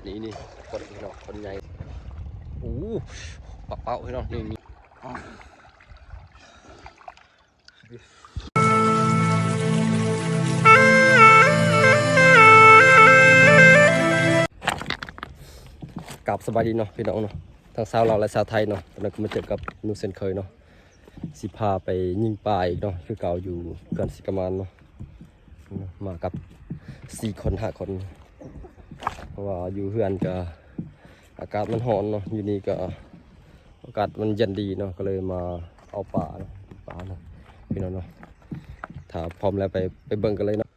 ນີ້ ນີ້ ຄົນ ພີ່ນ້ອງ ຄົນໃຫຍ່ ໂອ້ ປະເປົ້າ ພີ່ນ້ອງ ນີ້ ນີ້ ກາບສະບາຍດີເນາະ ພີ່ນ້ອງເນາະ ທັງຊາວລາວ ແລະ ຊາວໄທເນາະ ຕອນນີ້ກໍມາເຈີກັບໜູເຊັ່ນເຄີຍເນາະ ຊິພາໄປຍິງປາອີກເນາະ ຄືເກົ່າ ຢູ່ເຂື່ອນສີກະມານເນາະ ມາກັບສີ່ຄົນ ຫ້າຄົນ ເພາະວ່າຢູ່ເຮືອນກໍອາກາດມັນຮ້ອນເນາະ ຢູ່ນີ້ກໍອາກາດມັນເຢັນດີເນາະ ກໍເລີຍມາເອົາປາເນາະ ປາເນາະ ພີ່ນ້ອງເນາະ ຖ້າພ້ອມແລ້ວໄປ ໄປເບິ່ງກັນເລີຍເນາະ.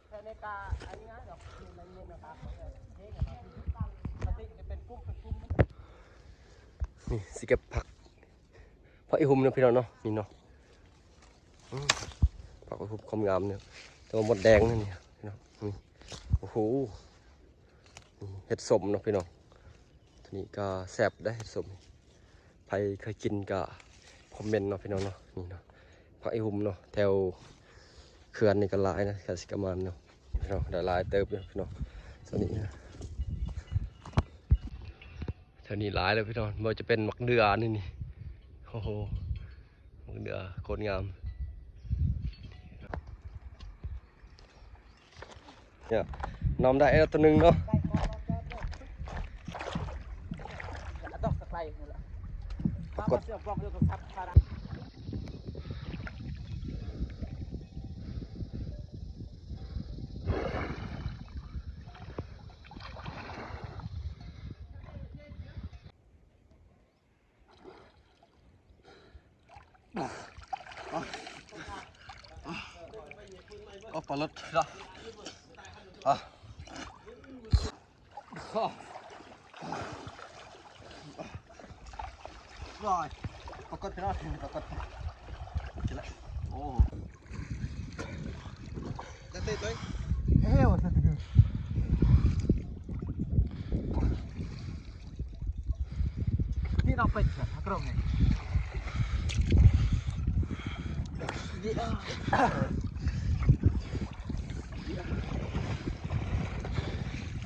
ນີ້ຊິເກັບຜັກ ຜັກອີ່ຫຸ່ມເນາະ ພີ່ນ້ອງເນາະ ນີ້ເນາະ ອືມ ຜັກອີ່ຫຸ່ມຄວາມງາມເນາະ ແຕ່ວ່າມົດແດງນັ້ນນີ້ ພີ່ນ້ອງ ນີ້ ໂອ້ໂຫ ນີ້ເຫັດສົ້ມເນາະ ພີ່ນ້ອງ ໂຕນີ້ກໍແຊບເດ້ ເຫັດສົ້ມ ໃຜເຄີຍກິນກໍຄອມເມັນເນາະ ພີ່ນ້ອງເນາະ ນີ້ເນາະ ຜັກອີ່ຫຸ່ມເນາະ ແຖວເຂື່ອນນີ້ກໍຫຼາຍນະ ເຂື່ອນສີກະມານເນາະ ພີ່ນ້ອງ ໄດ້ຫຼາຍເຕີບຢູ່ ພີ່ນ້ອງ ໂຕນີ້ນະ ແຖວນີ້ຫຼາຍເລີຍ ພີ່ນ້ອງ ບໍ່ວ່າຈະເປັນໝາກເດືອນີ້ ນີ້ ໂອ້ໂຫ ໝາກເດືອໂຄດງາມ ເນຍ ນ້ອມໄດ້ແລ້ວໂຕໜຶ່ງເນາະ ປາກົດ. ໂອ້ ປາເລິດເນາະ ປາກົດພີ່ນ້ອງ ປາກົດ ໂອ້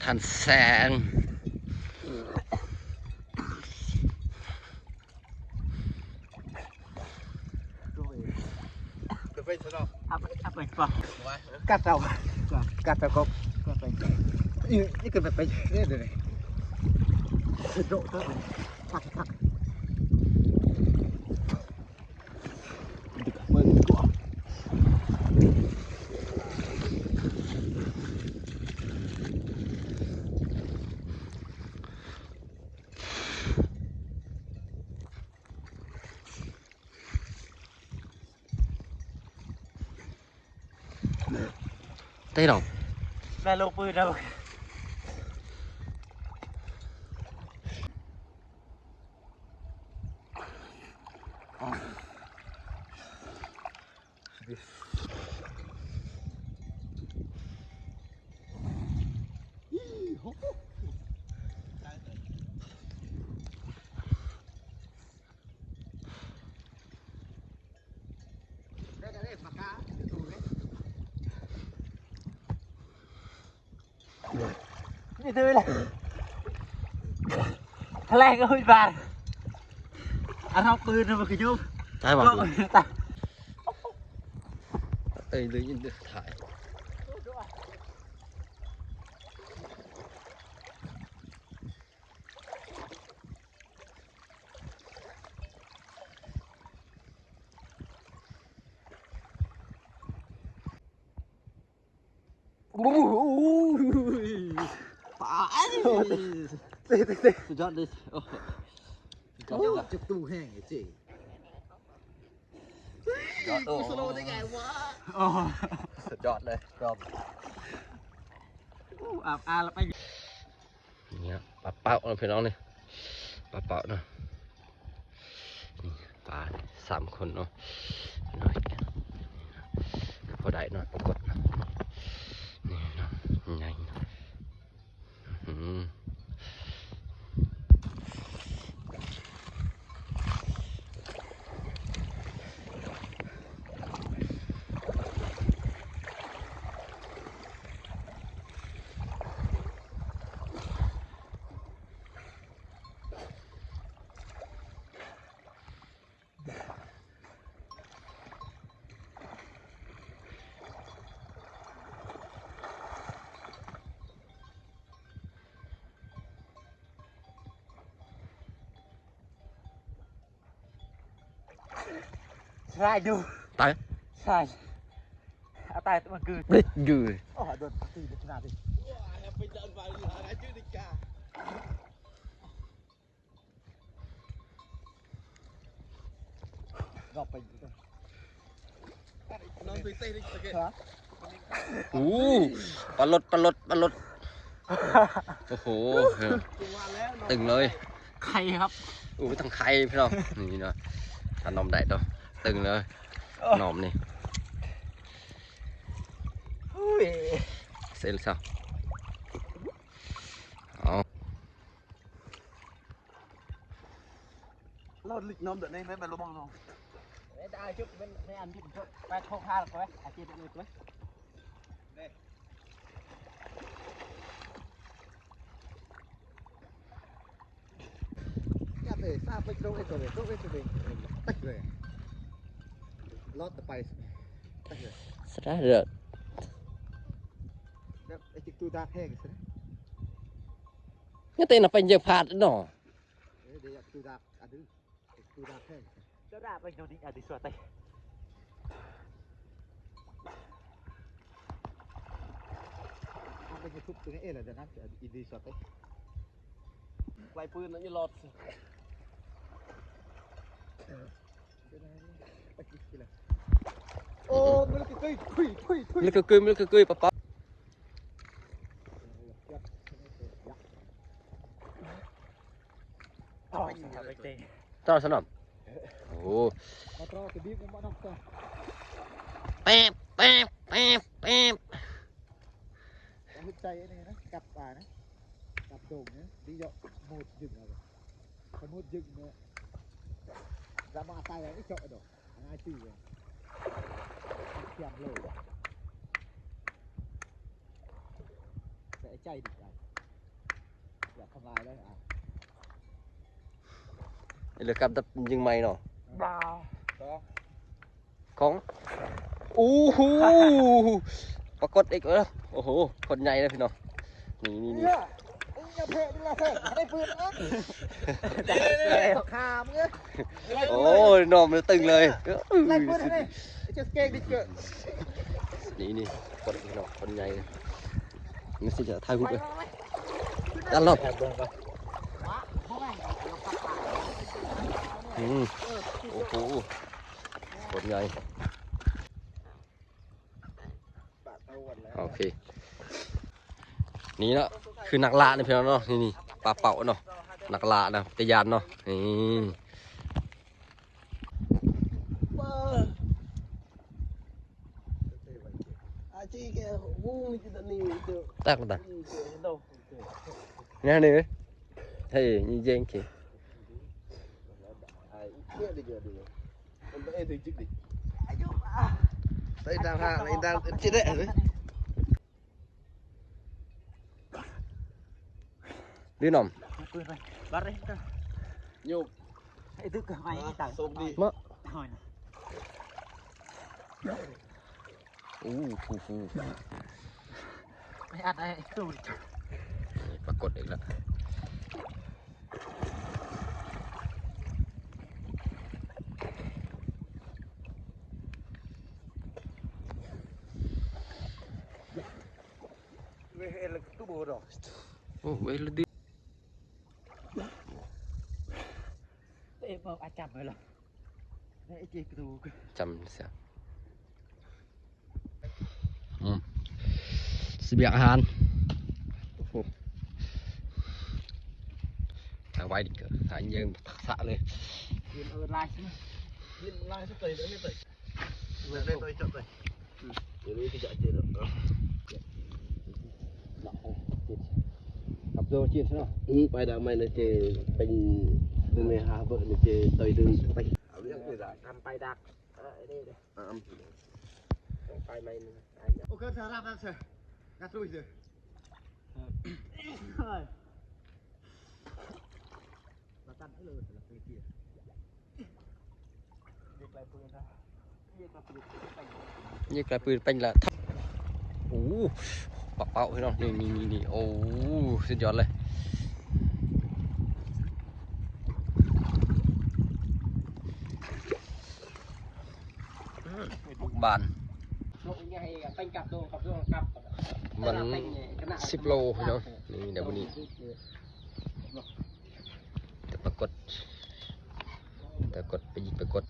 ທ່ານແສງ ກັດເອົາ ກັດເອົາກໍ ກັດໄປ ນີ້ ນີ້ຂຶ້ນໄປ ໄປເລື້ອຍໆ ໂດດ ພັກ ພັກ. ໄດ້ດອກ ແມ່ລູກປືນນະ. ນີ້ເດີລະ ທະແຫຼງກໍມີບາດ ອັນເຮົາປືນມັນກໍຍຸບ ຕາຍບໍ່? ຕາຍ ເອີຍ ໄດ້ຍິນແຕ່ຖ່າຍ. ໂອ້ຍ ປາ ເອີຍ ເຕະ ເຕະ ເຕະ ສຸດຍອດເລີຍ ໂອ້ ໂອ້ ຈຸດຕູ້ແຮງເຈ້ ຍອດ ໂອ້ ໂອ້ ສຸດຍອດເລີຍ ໂອ້ ອາບ ອາບ ແລ້ວໄປ ນີ້ ປາເປົ້າເນາະ ພີ່ນ້ອງນີ້ ປາເປົ້າເນາະ ນີ້ ປາສາມຄົນເນາະ ນ້ອຍ ພໍໄດ້ເນາະ ປາກົດເນາະ ນີ້ເນາະ ໃຫຍ່ ອືມ. Try du. Try. Try. Atai tu manggu. Brit du. Oh, aduh, pasti dia kena tu. Drop aja tu. ໂອ້ ປາລົດ ປາລົດ ປາລົດ ໂອ້ໂຫ ຕຶງເລີຍ ໄຂ່ຄັບ ໂອ້ ທັງໄຂ່ພີ່ນ້ອງ ນີ້ເນາະ ຖ້ານ້ອມໄດ້ເນາະ ຕຶງເລີຍ ນ້ອມນີ້ ໂອ້ຍ ເຊັນຊະ ເອົາ. ລອດລິກນ້ຳເດີ ໃນ ໃນ ໃນລະວັງນ້ອງ ເອີ ໄດ້ຈຸດ ແມ່ນ ແມ່ນອັນຢຸດ ໄປໂທພາລະກວ່າ ອາເຈັບເລີຍ ເລີຍ ເດ້ ກັບເລີຍ ຊາບໄປໂຕເອໂຕເລີຍ ໂຕເອໂຕເລີຍ ຕັກເລີຍ ລອດໄປ ຕັກເລີຍ ສະຕາເດີ ແບບໄອ້ຈິກຕູດາກແຮງຊະ Nga tên là panh jeng phat no. Ê, dia tu dak adu. Tu dak hen. Tu dak panh tu dik adu suat ai. Apa YouTube tu ni, eh, lah, dah nak adu suat ai. Quay pun nak nyelot. Ô, mưa cái cây, thui, thui, thui. Mưa cái cây, mưa cái cây, papa. Ôi, sao cái cây. Tao sao nằm. Ồ. Mà tao cái đít nó mắc nóc sao. Pep, pep, pep, pep. Cái hút chay này nó cặp à nó. Cặp đồng nữa, đi dọ một dừng rồi. Cái một dừng nữa. Ra mà tay là cái chợ đó. ອາ ຈື່ ຂຽນເລີຍ ໃສ່ໃຈດິ ຢາກທຳລາຍເລີຍ ອາ ເຫຼືອກັບດັບຍິງໃໝ່ເນາະ ບາ ຂອງ ໂອ້ໂຫ ປາກົດອີກແລ້ວ ໂອ້ໂຫ ຄົນໃຫຍ່ເລີຍພີ່ນ້ອງ. ນີ້ໆໆ ເອີ ຢ່າເພະ ຢ່າເພະ ໄດ້ປືນ ເອີ ຂ້າມເອີຍ ໂອ້ຍ ນ້ອງມັນຕຶງເລີຍ ໄລ່ປືນ ເຈສເກກດິເກີ ນີ້ໆ ຄົນ ພີ່ນ້ອງ ຄົນໃຫຍ່ ມັນຊິຈະຖ່າຍຮູບເລີຍ ຕະຫຼອດ ອືມ ໂອ້ໂຫ ຄົນໃຫຍ່. ໂອເຄ ນີ້ເນາະ ຄືນັກລ່ານີ້ພີ່ນ້ອງເນາະ ນີ້ໆ ປາເປົ້າເນາະ ນັກລ່ານະ ຕະຍານເນາະ ນີ້ ຕາກຕາ ແນວນີ້ ເຮີຍ ເຢັງເຄ. Tay đang ha, tay đang chết đấy. Đi nòm. Bareh ta. Nhục. Itu ke mai kita. Sok di. Mak. Hoi na. Ū, ū, ū. ປາກົດອີກແລ້ວ ເວເອລະຕູໂບດອກ ໂອ້ ເວລະດີ ເຕະເອົາອາຈຳໄວ້ລະ ເຕະເຈກະຕູກ ຈຳຊະ. ອືມ ສະບຽງອາຫານ ໂອ້ໂຫ ຖ່າຍໄວ້ດິ ຖ່າຍເຢີງທັກສະເລີຍ ກິນເອີຫຼາຍຊິ ກິນຫຼາຍຊິເຕີຍເດີ ເຕີຍເດີ ເຕີຍເດີ ເຕີຍເດີ ເຕີຍເດີ ເຕີຍເດີ ເຕີຍເດີ ກັບໂດຈິດເນາະ ອືມ ໄປດາກໄມ້ນະເຈ ເປັນເປັນເມຫາເບີນະເຈ ເຕີຍເດີ ໄປ ທຳໄປດາກ ເອີ ເດີ ອາ ໂອເຄ ສາລາບນັ້ນເຊີ ນາຕຣຸຍເດີ ມາກັນເລີຍ ສາລາບເກຍ ຍິງໄກປືນເປັນລະ ໂອ້ ປາເປົ້າພີ່ນ້ອງ ນີ້ໆໆ ໂອ້ ສຸດຍອດເລີຍ. ບານ ມັນສິບໂລພີ່ນ້ອງ. ນີ້ແຫຼະມື້ນີ້ ແຕ່ປາກົດ ແຕ່ກົດ ໄປຍິງປາກົດ.